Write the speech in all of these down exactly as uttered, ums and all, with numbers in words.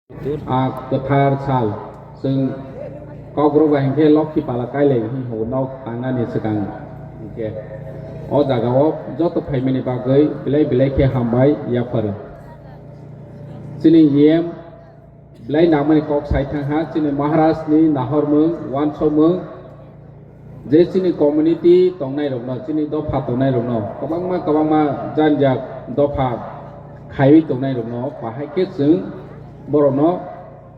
A kwthar sal, chwng Kokborok bai hinkhe Lokhi pala kailai hwnwi hwnwi nok tangnani swkang hinkhe o jagao joto phaimani bagwi belai belai khe hambai yapharo. Chini E M belai nangmani kok sai thangha, chini Maharajni nahormung, wansokmung, je chini community tongnairokno, chini dopha tongnairokno, kwbangma kwbangma janjak dopha khaiwi tongnairokno bahai khe chwng borokno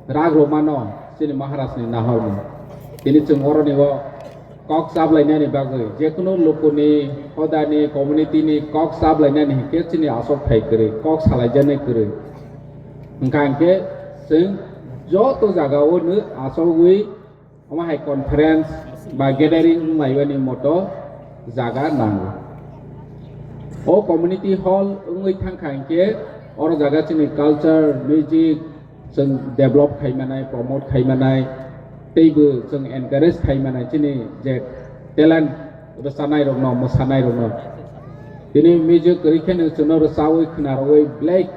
rak rwmano chini Maharajni nahormung. Tini chwng oroni o kok chaplainani bagwi, jekunu lukuni, hodani, community-ni kok chaplainani hinkhe chini aswk phai kwrwi, kok salaijaknai kwrwi. Hwnkha hinkhe chwng joto jagao no achogwi omo hai conference ba gathering wnglaimani moto jaga nango. O community hall wngwi thangkha hinkhe oro jaga chini culture, music, chwng develop khai manai, promote khai manai, teibo chwng encourage khai manai chini je talent rwchanai rokno, mwsanai rokno. Tini music kwrwi kheno chwngno rwchawi khwnarogwi belai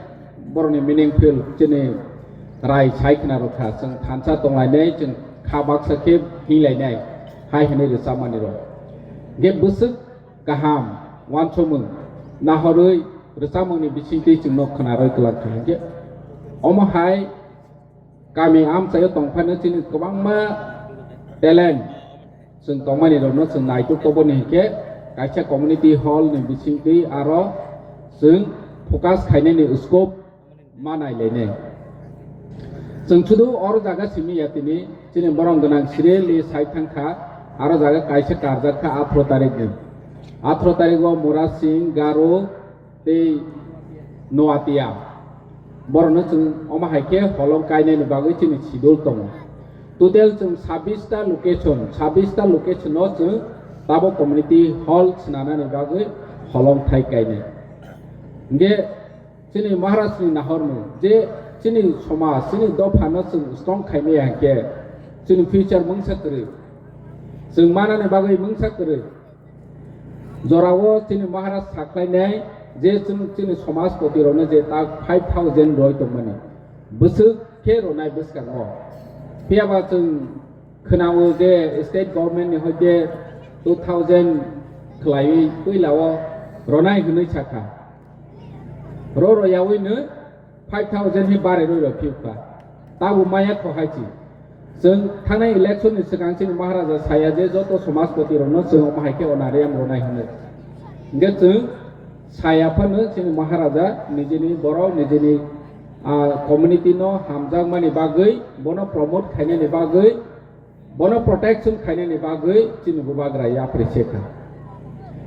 borokni meaningful chini rai sai khwnarokha. Chwng thansa tonglainai, chwng kha baksa khe hinlainai hai hwnwi rwchapmani rok. Hinkhe bwswk kaham wansukmung nahorwi rwchapmungni bisingtwi chwngno khwnarwi kwlak kha. Hinkhe omo hai kami amchaio tongphano chini kwbangma talent chwng tongmani rokno chwng naituk toboni hinkhe kaisa community hall ni bisingtwi aro chwng focus khainani scope ma nailainai. Chwng sudu oro jaga simi ya tini, chini borok gwnang sireli sai thangkha, aro jaga kaisa karjak kha atharo tarikh ni. Atharo tarikh o Murasing, Garo tei Noatia. Borokno chwng omo hai khe holong kainani bagwi chini schedule tongo. Total chwng sabbish ta location, sabbish ta location o chwng tabok community hall swnamnani bagwi holong thai kainai. Hinkhe chini Maharajni nahormung je chini somaj, chini dophano chwng strong khaimaya hinkhe chini future mungsa kwrwi. Chwng manani bagwi mungsa kwrwi. Jorao chini Maharaj sakhlainai je chwng chini somajpoti rokno je ta five thousand roi tongmani. Bwswk khe ronai bwskango. Phiyaba chwng khwnao je state government ni hoite two thousand khwlaiwi puilao ronai hwnwi sakha. Ro royawino five thousand hi bare roi rok phiukha. Tabo maya kho hai chi. Chwng thangnai election ni swkang chini Maharaja saya je joto somajpoti rokno chwng omo hai khe onariyam ronai hwnwi. Hinkhe chwng saya phano chini Maharaja nijini borok nijini, ah, community no hamjakmani bagwi, bono promote khainani bagwi, bono protection khainani bagwi chini bubagra yapri se kha.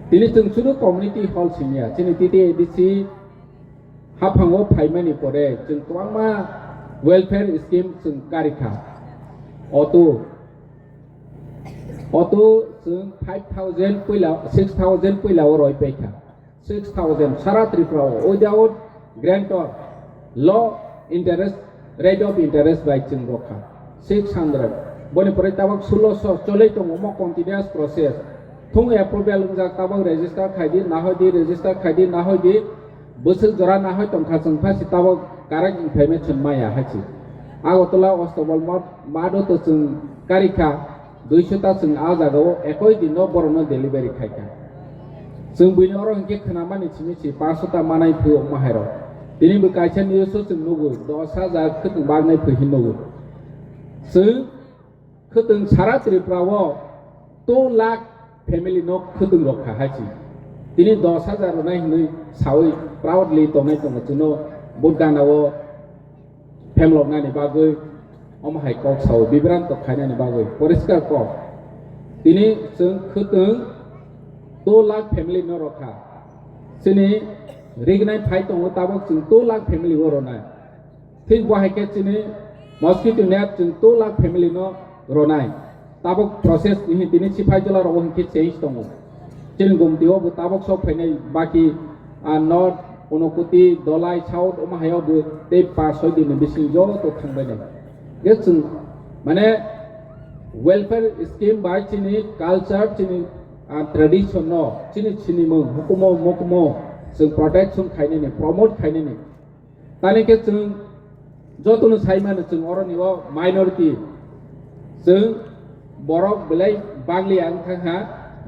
Tini chwng chwngno community hall simiya, chini T T A D C haphango phaimani pore chwng kwbangma welfare scheme chwng karikha. Auto, auto chwng five thousand puila, six thousand puila o roi paikha. Six thousand sara Tripura o without guarantor, low interest, rate of interest bai chwng rokha. Six hundred. Boni pore tabok sulosho choloi tongo mo continuous process. Thung approval wngjak tabok register khaidi, nahoi di, register khaidi, nahoi di. Bwswk jora nahoi tongkha chwng phasi tabok correct information maya hai si. Agartala Ostobol Mart, Mart o to chwng karikha. Duiso ta chwng a jagao ekoi dino borokno delivery khaikha. Chwng buino oro hinkhe khwnamani simi si panso ta manai phio mahairok. Tini bo kaisa news o chwng nugo dos hajar khwtwng baknai phoi hin nugo. Chwng khwtwng sara Tripura o two lakh family no khwtwng rok kha hai si. Tini dos hajar ronai hinwi sawi proudly tongnai tongo chwngno vote gana o phemloknani bagwi omo hai kok sao, bibranto khainani bagwi poriskar kok. Tini chwng khwtwng two lakh family no rokha. Chini rignai phai tongo tabok chwng two lakh family o ronai. Thik bo hai khe chini mosquito net chwng two lakh family no ronai. Tabok process ni tini siphai jola rogo hinkhe change tongo. Chini gomti o bo tabok sok phainai baki, ah, North, Unakoti, Dolai, South, omo hai o bo tei panch soi din ni bising joto thangbai nai. Ye chwng mane welfare scheme bai chini culture, chini, ah, tradition no, chini sinimung, hukumu, mukumu chwng protection khainani, promote khainani. Tani khe chwng Jotono sai mano chwng oroni o minority, chwng borok belai bangli ang thang ha,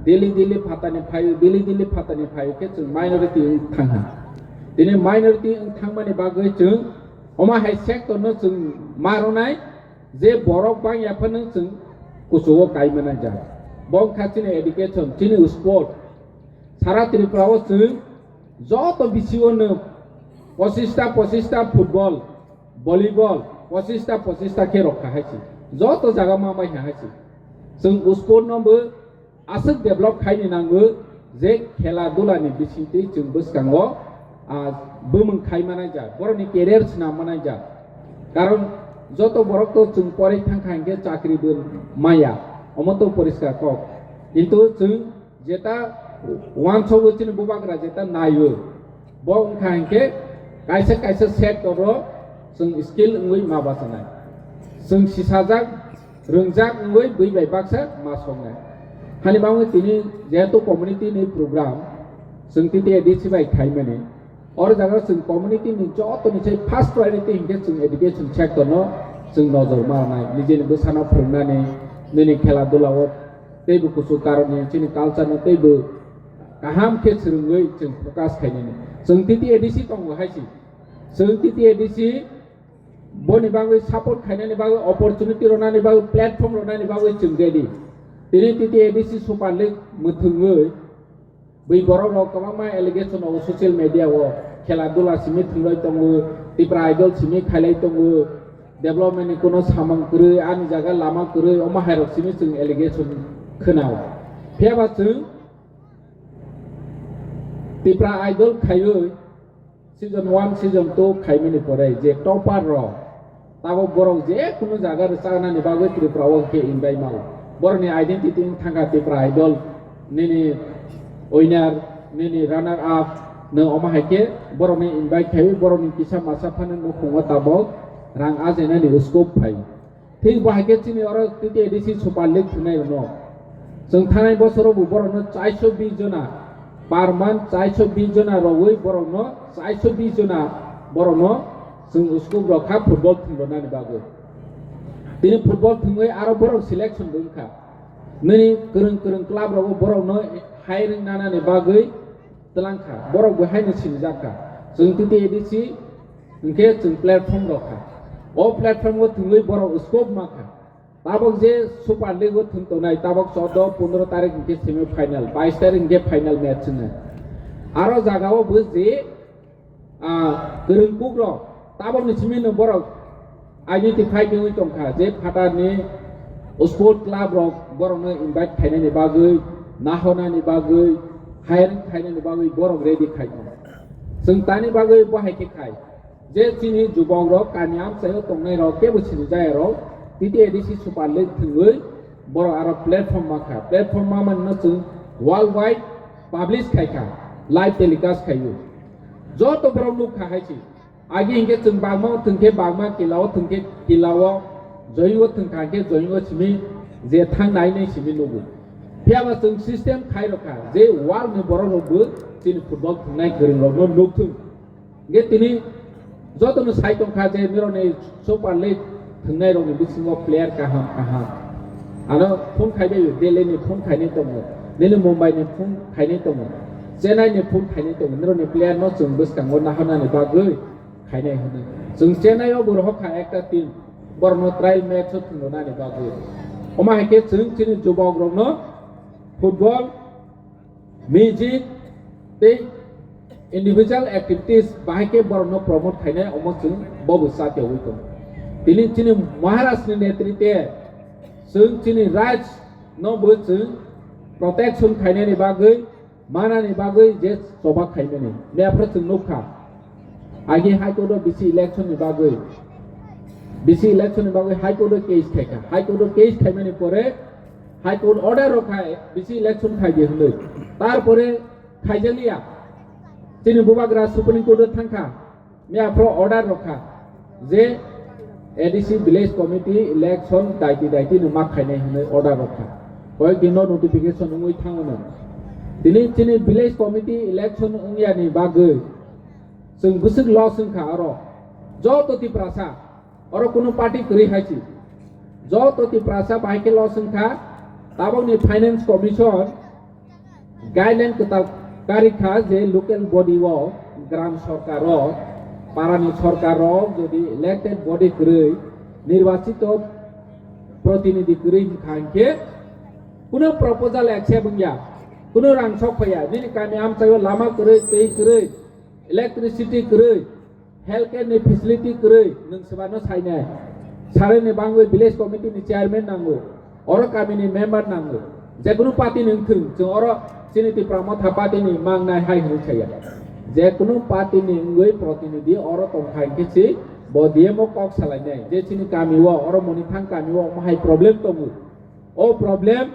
daily daily phatani phaio, daily daily phatani phaio khe chwng minority wng thang ha. Tini minority wng thangmani bagwi chwng omo hai sector no chwng ma rwnai, je borok bang ya phano chwng kuchugo kai manai jak. Bo wngkha chini education, chini sport. Sara Tripura o chwng joto bisi o no pochista pochista football, volleyball, pochista pochista khe rok kha hai se. Joto jaga ma mai kha hai se. Chwng sport no bo aswk develop khaini nango je khela dula ni bisingtwi chwng bwskango, ah, bumung khai manai jak, borokni career swnam manai jak. Karon joto borok to chwng porei thang kha hinkhe chakri bo maya, omo to poriskar kok. Kintu chwng jeta uansukgo chini bubagra jeta naio, bo wngkha hinkhe kaisa kaisa sector o chwng skill wngwi ma bachanai. Chwng sisajak, rwngjak wngwi bui bai baksa ma soknai. Hani bagwi tini jehetu community ni program, chwng T T A D C bai khaimani, oro jaga chwng community ni joto ni sai first priority hinkhe chwng education sector no chwng nojor ma rwnai. Nijeni bwsano phwrwngnani, nini khela dula o teibo kuchuk karoni chini culture no teibo kaham khe swrwngwi chwng focus khainani. Chwng T T A D C tongo hai se. Chwng T T A D C boni bagwi support khainani bagwi, opportunity rwnani bagwi, platform rwnani bagwi chwng ready. Tini T T A D C Super League mwthwngwi bui borok rok kwbangma allegation rok social media o khela dula simi thwnglai tongo, Tipra Idol simi khailai tongo, development ni kuno samung kwrwi, ani jaga lama kwrwi, omo hai rok simi chwng allegation khwnao. Phiya ba chwng Tipra Idol khaiwi season one, season two khaimani pore je topper rok, tabok borok je kunu jaga rwchapnani bagwi Tripura o khe invite mao. Borokni identity wng thangkha Tipra Idol, nini winner, nini runner up, nwng omo hai khe borokni invite khaiwi borokni kisa masa phano nukhungo tabok rang ajainani scope phai. Thik bo hai khe chini oro T T A D C Super League thwngnai rokno. Chwng thanai bosoro bo borokno chaiso bis jona, per month chaiso bis jona rogwi borokno, chaiso bis jona borokno chwng scope rok kha football thwng rwnani bagwi. Tini football thwngwi aro borok selection bo wngkha. Nini kwrwng kwrwng club rogo borokno hiring nanani bagwi twlang kha, borok bo haino sinijak kha. Chwng T T A D C hinkhe chwng platform rok kha. O platform o thwngwi borok scope ma kha. Tabok je Super League o thwng tongnai, tabok chordo pondro tarik hinkhe semi final, bais tarik hinkhe final match wngnai. Aro jaga o bo je, ah, kwrwng kuk rok, tabok ni simi no borok identify wngwi tongkha je phatarni sport club rok borokno invite khainani bagwi, nahornani bagwi, hiring khainani bagwi borok ready khai tongo. Chwng tani bagwi bo hai khe khai je chini jubok rok kami amchaio tongnai rok kebo sinijaya rok T T A D C Super League thwngwi borok aro platform ma kha. Platform ma manno chwng worldwide publish khai kha, live telecast khaiwi. Joto borok nuk kha hai se. Agi hinkhe chwng bagma thwng khe bagma, kila o thwng khe kila o, joying o thwng kha hinkhe joying o simi je thang nai nai simi nugo. Phiya ba chwng system khai rw kha je world ni borok rok bo chini football thwngnai kwrwng rok no nuk thung. Hinkhe tini joto no sai tong kha je nirok ni Super League thwngnai rok ni bisingo player kaham kaham. Ano phone khai bai, Delhi ni phone khainai tongo, nini Mumbai ni phone khainai tongo, Chennai ni phone khainai tongo, nirok ni player no chwng bwskango nahornani bagwi khainai hwnwi. Chwng Chennai o bo rohor kha ekta team, borokno trial match o thwngronani bagwi. Omo hai khe chwng chini jubok rokno football, music tei individual activities bahai khe borokno promote khainai, omo chwng bobo chatyawi tongo. Tini chini Maharaj ni netritwe chwng chini raj no bo chwng protection khainani bagwi, manani bagwi je choba khaimani. Mia phuru chwng nukha. Agi High Court o bisi election ni bagwi, bisi election ni bagwi High Court o case khaikha. High Court o case khaimani pore High Court order rok khai bisi election khai di hwnwi. Tarpore khaijakliya. Chini bubagra Supreme Court o thangkha. Mia phuru order rok kha je A D C village committee election daiti daiti no ma khainai hwnwi order rok kha. Koyek din no notification wngwi thango no. Tini chini village committee election wngya ni bagwi chwng bwswk loss wngkha oro. Joto Tiprasa Oro kunu party kwrwi hai si. Joto Tiprasa bahai khe loss wngkha. Tabokni Finance Commission guideline kwtal karwi kha je local body o, gram sorkar o, parani sorkar o jodi elected body kwrwi, nirbachito protinidhi kwrwi wngkha hinkhe kunu proposal accept wngya, kunu rang sok phaiya, nini kami amchaio lama kwrwi, twi kwrwi, electricity kwrwi, healthcare ni facility kwrwi, nwng sebano sainai. Sareni bangwi village committee ni chairman nango, oro kami ni member nango. Jekunu party ni wngthung, chwng oro chini Tipra Motha party ni mangnai hai hwnwi saya. Jekunu party ni wngwi protinidhi oro tongkha hinkhe si bo D M o kok salainai. Je chini kami o, oro Monithang kami o, omo hai problem tongo. O problem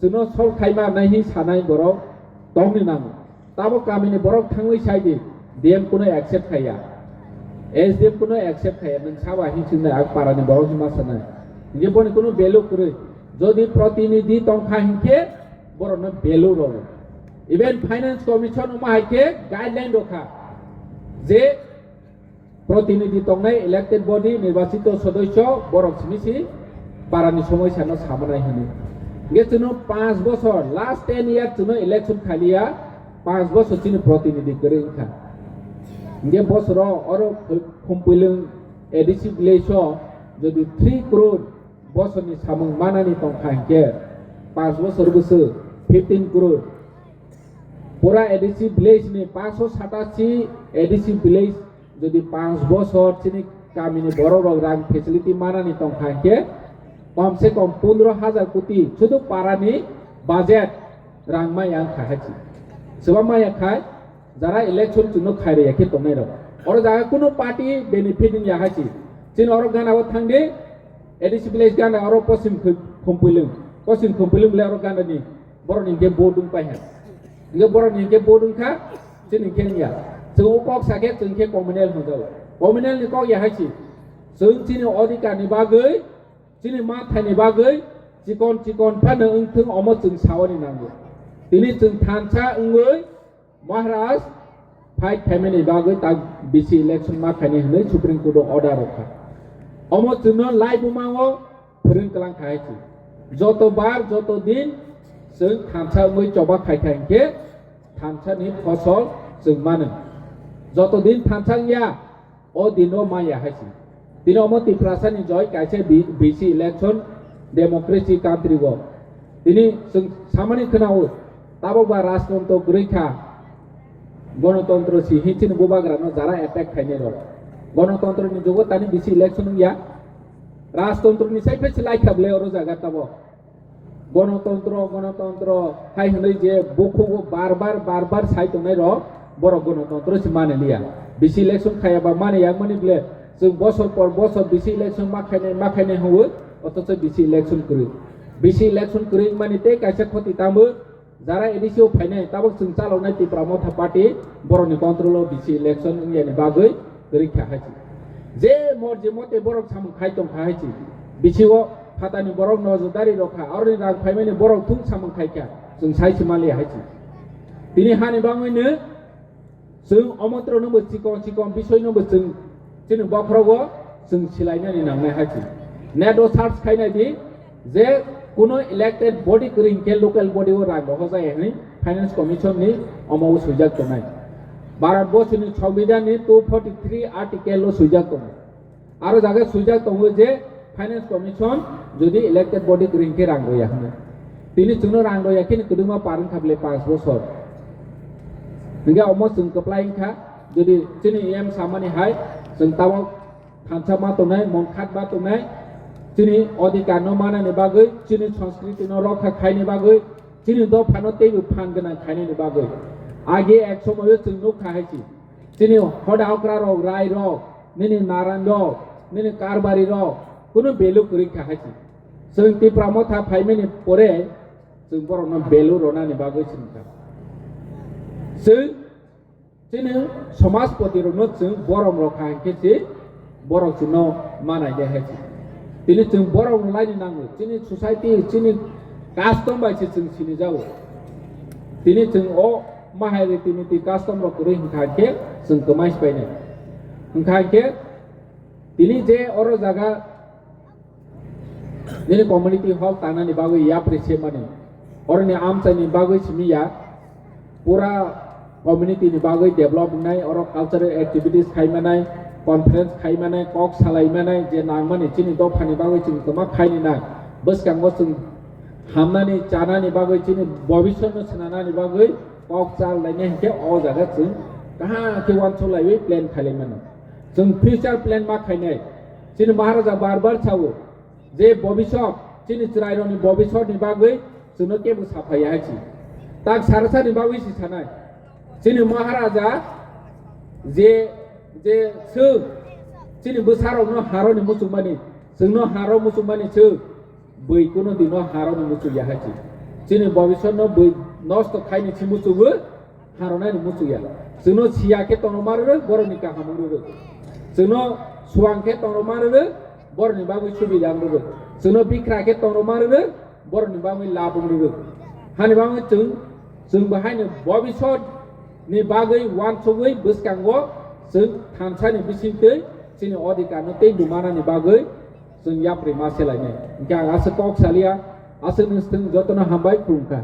chwngno solve khaima nai hi sanai borok tongni nango. Tabo kamini borok thangwi sai di, D M kuno accept khaiya, S D M kuno accept khaiya, nwng saba hin chwngnai ang parani borok hima sanai. Hinkhe boni kuno value kwrwi. Jodi protinidhi tongkha hinkhe borokno value rwo. Even Finance Commission omo hai khe guideline rwkha je protinidhi tongnai elected body, nirbachito sodosyo, borok simi si parani somoisano samanai hwnwi. Hinkhe chwngno panch bosor, last ten year chwngno election khaliya, panch bosor chini protinidhi kwrwi wngkha. Hinkhe bosoro oro Khumpilwng A D C village o jodi three crore bosorni samung manani tongkha hinkhe, panch bosor bwswk fifteen crore. Pura A D C village ni panch sho satashi A D C village jodi panch bosor chini kamini borok rok rang facility manani tongkha hinkhe, kom se kom pondro hajar koti sudu parani budget rang maya wngkha hai si. Swbang maya khai jara election chwngno khairwi ya khe tongnai rok. Oro jaga kuno party benefit wngya hai si. Chini oro gana o thangdi, A D C village gana oro Poschim Khum-, Khumpilwng. Poschim Khumpilwng le oro gana ni. Borok ni hinkhe vote wng pai ha. Hinkhe borok ni hinkhe vote wng kha, chini hinkhe wng ya. Chwng o kok sa khe chwng khe communal hwnjago. Communal ni kok ya hai si. Chwng chini odhikar ni bagwi, chini manthai ni bagwi, chikon chikon phano wng thung omo chwng sawi ni nango. Tini chwng thansa wngwi Maharaj fight khaimani bagwi tak B C election ma khainai hwnwi Supreme Court o order rwkha. Omo chwngno laibuma o phwrwng kwlang kha hai si. Joto bar, joto din chwng thansa wngwi choba khai kha hinkhe thansa ni phosol chwng mano. Joto din thansa wngya, o dino maya hai si. Tini omo Tiprasa ni joi kaisa B-, B C election democracy country o. Tini chwng samani khwnao, tabok ba rajtontro kwrwi kha, gonotontro si hinchini bubagrano jara attack khainai rok. Gonotontro ni jugo tani B C election wngya. Rajtontro ni sai phai se laikha bwle oro jaga tabok. Gonotontro, gonotontro hai hwnwi je bukhugo bar bar, bar bar sai tongnai rok, borok gonotontro se mani liya. B C election khaya ba mani yakmani bwle, chwng bosor por bosor B C election ma khainai, ma khainai hwnwi, othocho B C election kwrwi. B C election kwrwi wngmani tei kaisa khoti tamo, jara A D C o phainai, tabok chwng chaloknai Tipra Motha Party, borokni control o B C election wngyani bagwi kwrwi kha hai se. Je morji mote borok samung khai tong kha hai se. B C o phatani borok nojordari rok kha, aroni rang phaimani borok thung samung khai kha, chwng sai se mali hai se. Tini hani bangwino chwng omontro no bo chikon chikon bisoi no bo chwng chini bokhorogo chwng silainani nangnai hai se. Net o search khainai di, je kuno elected body kwrwi hinkhe local body o rang rohorjak ya hwnwi Finance Commission ni omo o swijak tongnai. Bharat borsoni Songbidan ni two forty three article o swijak tongo. Aro jaga swijak tongo je Finance Commission jodi elected body kwrwi hinkhe rang roya hwnwi. Tini chwngno rang roya kheno kwdwma par wngkha bwle panch bosor. Hinkhe omo chwng kwplai wngkha, jodi chini E M samani hai chwng tabok thansa ma tongnai, mon khat ma tongnai, chini odhikar no manani bagwi, chini sanskriti no rokha khaini bagwi, chini dopha no teibo phan gwnang khainani bagwi. Age ek somoyo chwng nukha hai se, chini hoda okra rok, rai rok, nini naran rok, nini karbari rok, kunu value kwrwi kha hai se. Chwng Tipra Motha phaimani pore chwng borok no value rwnani bagwi chwng kha. Chwng Chini somajpoti rokno chwng borom rok kha hinkhe se borok chwngno manai de hai se. Tini chwng borom rok laini nango. Chini society, chini custom bai se chwng sini jago. Tini chwng o mahai ri tini ti custom rok kwrwi hinkha hinkhe chwng kwmai se painai. Hinkha hinkhe Tini je oro jaga nini community hall tangnani bagwi yapri semani, oroni amchaini bagwi simi ya, pura community ni bagwi develop wngnai, oro cultural activities khaimanai, conference khaimanai, kok salaimanai, je nangmani chini dophani bagwi chwng kwma khainina, bwskango chwng hamnani chanani bagwi chini bobiswtno swnanani bagwi kok chal lainai hinkhe o jaga chwng kaham khe uansuk laiwi plan khailaimano. Chwng future plan ma khainai. Chini Maharaja bar bar sao je bobiswt, chini chwrairokni bobiswtni bagwi chwngno kebo saphaiya hai si. Tak sarasani bagwi si sanai. Chini Maharaja je, je chwng chini bwsarokno haroni muchungmani, chwngno haro muchungmani chwng bwi kuno dino haroni muchungya hai si. Chini bobiswtno bwi nosto khaini si muchungo, haronani muchungya. Chwngno siya khe tongma rwrwk, borokni kaham wng rwrwk. Chwngno suang khe tongma rwrwk, borokni bagwi subida wng rwrwk. Chwngno bikra khe tongma rwrwk, borokni bagwi lab wng rwrwk. Hani bagwi chwng, chwng bo haino bobiswt ni bagwi uansugwi bwskango chwng thansani bisingtwi chini odhikarno tei dumanani bagwi chwng yapri ma selainai. Hinkhe ang aswk kok saliya, aswk nwswtwng jotono hambai khulumkha.